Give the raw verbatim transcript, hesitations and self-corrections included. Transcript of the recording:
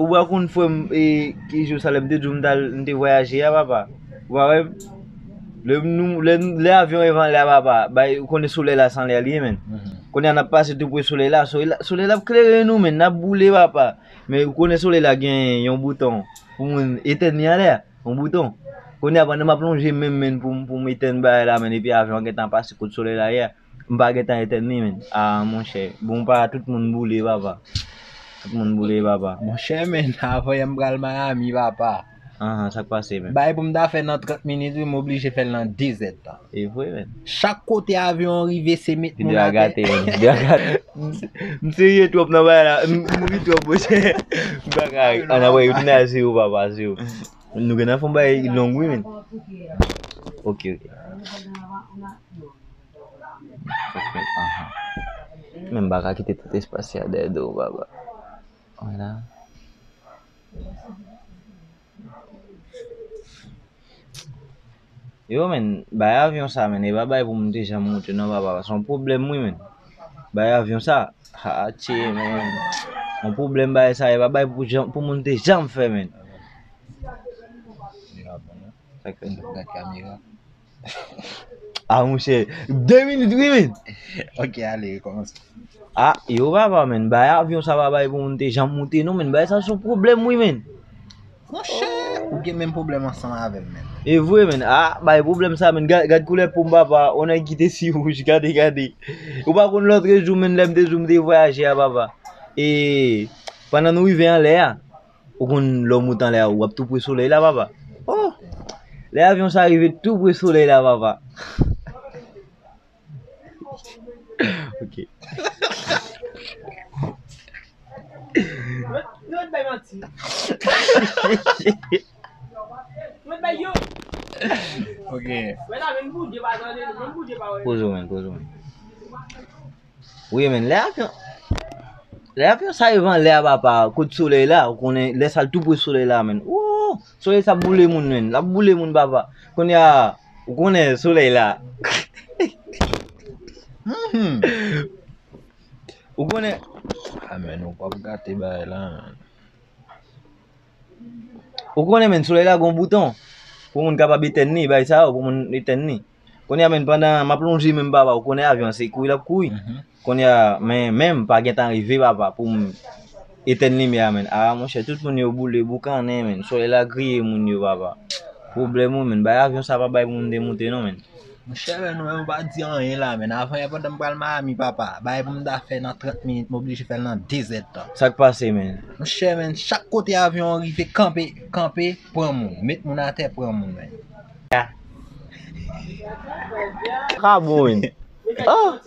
Ou pa konn frè m, e, ki jou sa lè m te di w m t al, m te vwayaje a, papa. Ou pa wè m? Lè nou, lè, lè avyon rive anlè a, papa, bay, ou konnen solèy la se anlè li ye, menn. Kounye a n ap pase tou pre solèy la, solèy la, solèy la ap klere nou, menn, n ap boule, papa. Men ou konnen solèy la gen yon bouton pou moun etèn li anlè a, yon bouton. Kounye a pandan m ap lonje men m, menn, pou m, pou m etèn bagay la, menn, epi avyon an gentan pase kot solèy la ye a. M pa gentan etèn li, menn. Ah, monchè. Bon, pa tout moun boule, papa. Tout moun boule, papa. Monchè, menn, avan yè m pral Miami, papa. Ahan, sa k pase, menn? Bagay pou m ta fè nan trant minit, wi, m oblije fè l nan de zèdtan. E vre, menn. Chak kote avyon an rive, se met moun atè. Videyo a gate, menn. Videyo a gate. M serye twòp nan bagay la. M, m ri twòp, monchè. M pa ka ri. Ann, apre, yo tounen a zewo, papa, zewo. Nou gentan fè yon bagay long, wi, menn. Ok, ok. Fòk mwen, ahan. Men m pa ka kite tout espas sa dèyè do, papa. Wè la. Yo, menn, bay avyon sa, menn, e pa bay pou moun te janm moute, non, papa. Se yon pwoblèm, wi, menn. Bay avyon sa, ha, tye, menn. Yon pwoblèm, bay sa, e pa bay pou janm, pou moun te janm fè, menn. Sa k fè? Gad kamera. Ah, monchè, de minit, wi, menn. Ok, ale, rekòmanse. Ah, yo, papa, menn, bay avyon sa pa bay pou moun te janm moute, non, menn, bay sa se yon pwoblèm, wi, menn. Monchè, ou gen menm pwoblèm ansanm avè m, menn. E vre, menn. Ah, bay pwoblèm sa, menn. Gad, gad koulè po m, papa. On nèg ki te si wouj, gade, gade. Ou pa konn lòtrejou, menn, lè m te di w m te vwayaje a, papa. E pandan nou rive anlè a, ou konn lè w moute anlè a, w ap tou pre solèy la, papa. Oh! Lè avyon sa rive tou pre solèy la, papa. Ok. Yo, yo bay manti. Yo bay yo. Ok. Wè la, menm Bondye pa tande nou, menm Bondye pa wè. Poze w, menn, poze w, menn. Wi, menn, lè avyon, lè avyon sa rive anlè a, papa, kot solèy la, ou konnen, lè sa l tou pre solèy la, menn. Woo! Solèy sa ap boule moun, menn. L ap boule moun, papa. Kounye a, ou konnen solèy la. Mhm. Ou konnen. Ah, menn, ou p ap gate bagay la, menn. Ou konnen, menn, solèy la gon bouton. Pou moun kapab etèn li, bay sa yo, pou moun etèn li. Kounye a, menn, pandan m ap lonje men m, papa, ou konnen avyon se kouri l ap kouri. Mhm. Kounye a, men, men m pa gentan rive, papa, pou m etèn limyè a, menn. Ah, monchè, tout moun yo boule, boukannen, menn. Solèy la griye moun yo, papa. Pwoblèm ou, menn. Bay avyon sa pa bay pou moun demoute, non, menn. Monchè, menn, nou menm pa di anyen la, menn. Avan yè pandan m pral Miami, papa, bay pou m ta fè nan trant minit, m oblije fè l nan de zèdtan. Sa k pase, menn? Monchè, menn, chak kote avyon an rive, kanpe, kanpe, pran moun. Met moun atè, pran moun, menn. Ka bon, menn. Ah!